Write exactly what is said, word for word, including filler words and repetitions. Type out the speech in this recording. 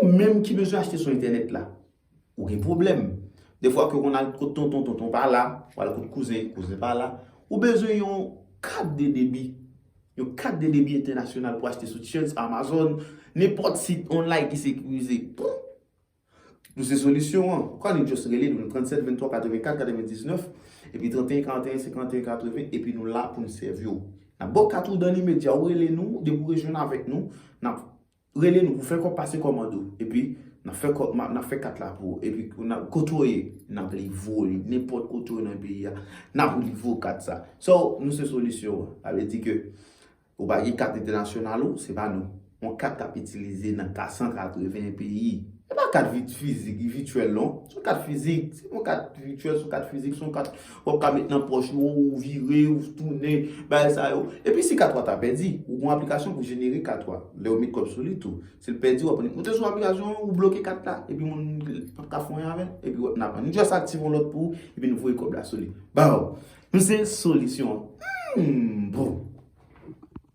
Ou menm ki bezwen achte sou entènèt la, ou gen pwoblèm. Defwa ke w konn al kot tonton, tonton pa la, ou al kot kouzen, kouzen pa la. Ou bezwen yon kat de debi. Yon kat de debi entènasyonal pou achte sou Chance, Amazon, nenpòt sit online ki sekirize. Pou Nou se solisyon an. Ou ka just rele nou tranntsèt venntwa katrevenkat katrevendiznèf, epi trannteyen karanteyen senkanteyen katreven, epi nou la pou n sèvi w. N ap ba w kat ou dan limedya, ou rele nou, depi w rejwenn avèk nou, n ap rele nou pou fè kòb pase kòmande w. Epi n ap fè kòb, n ap fè kat la pou ou. Epi n ap, kote w ye, n ap livre w li. Nenpòt kote w ye nan peyi a, n ap livre w kat sa. So, nou se solisyon an. Sa vle di ke Ou pa gen kat entènasyonal ou, se pa nou. Yon kat k ap itilize nan kat san katreven peyi. E pa kat vit-, fizik, vityèl non. Se yon kat fizik. Se yon kat vityèl, se yon kat fizik, se yon kat w ap ka met nan pòch ou, ou vire, ou tounen, bagay sa yo. Epi si kat ou a ta pèdi, ou gen yon aplikasyon pou jenere kat ou a. Lè ou met kòb sou li tou. Si l pèdi, w ap moute sou aplikasyon an, ou bloke kat la. Epi moun p ap ka fè anyen avè l. Epi w ap, n ap, nou just aktive yon lòt pou ou, epi nou voye kòb la sou li. Baw! Nou se solisyon an. Hmm, bon.